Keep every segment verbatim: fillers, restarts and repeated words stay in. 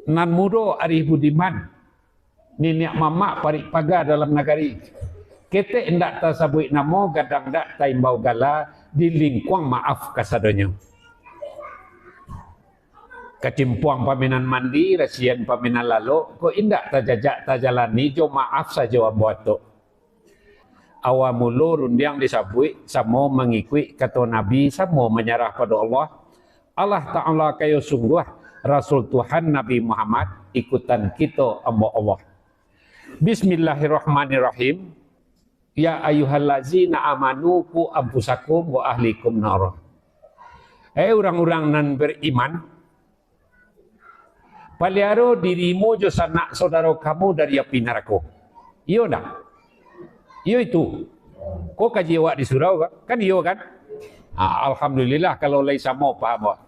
Nan mudo arih budiman, niniak mamak parik paga dalam nagari. Ketek indak tasabuik namo, gadang indak taimbau gala, di lingkuang maaf kasadonyo. Kacimpuang paminan mandi, rasian paminan lalok, kok indak tajajak tajalani, jo maaf sajo ambo atok. Awal mulo rundiang disabuik, samo mangikuik kato Nabi, samo manyarah pado Allah. Allah Ta'ala kayo sungguah, Rasul Tuhan Nabi Muhammad, ikutan kito ambo Allah. Bismillahirrahmanirrahim. Ya ayyuhallazina amanu qu anfusakum wa ahlikum nara. Eh urang-urang nan beriman, paliaro dirimu jo sanak saudaro kamu dari api narako. Iyo ndak? Iyo itu. Ko kaji awak di surau kan? Kan iyo kan? Ha, alhamdulillah kalau lai samo paham awak.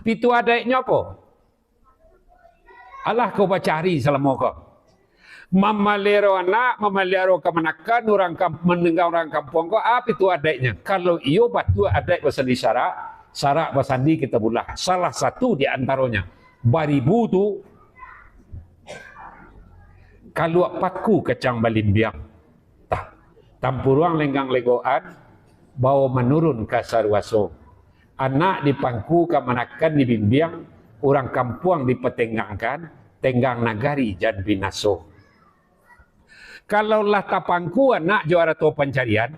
Pitu adaiknyo apo? Alah ko bacari salamo ko. Mamaliharo anak, mamaliharo kamanakan, urang kam-, mandanga urang kampuang ko, apo itu adaiknyo? Kalau iyo batua adaik basandi sarak, sarak basandi kitabullah. Salah satu di antaronyo, baribu tu, kaluak paku kacang balimbiang. Tah, tampuruang lenggang legoan, bawo manurun ka saruaso. Anak di pangku kamanakan dibimbiang, urang kampuang dipatenggangkan, tenggang nagari jan binaso. Kalau lah tapangku anak jo arato pancarian,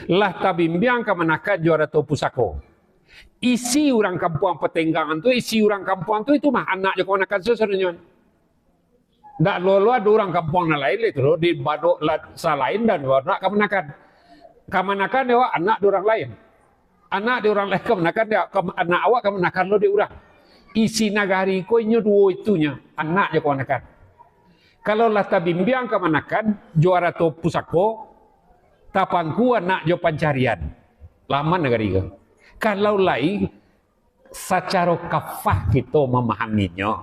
lah tabimbiang kamanakan jo arato pusako, isi urang kampuang patenggangan tu, isi urang kampuang tu, itu mah anak jo kamanakan sasadonyo. Ndak lo-lo ado urang kampuang nan lain lai tu, di badok la-, salain dan anak kamanakan. Kamanakan dek awak anak di urang lain. Anak di urang lain kamanakan dek kam-, anak awak kamanakan lo dek urang. Isi nagari ko inyo duo itunyo, anak jo kamanakan. Kalau lah tabimbiang kamanakan, jo arato pusako, tapangku anak jo pancarian. Lah aman nagari ko. Kalau lai, sacaro kafah kito mamahaminyo,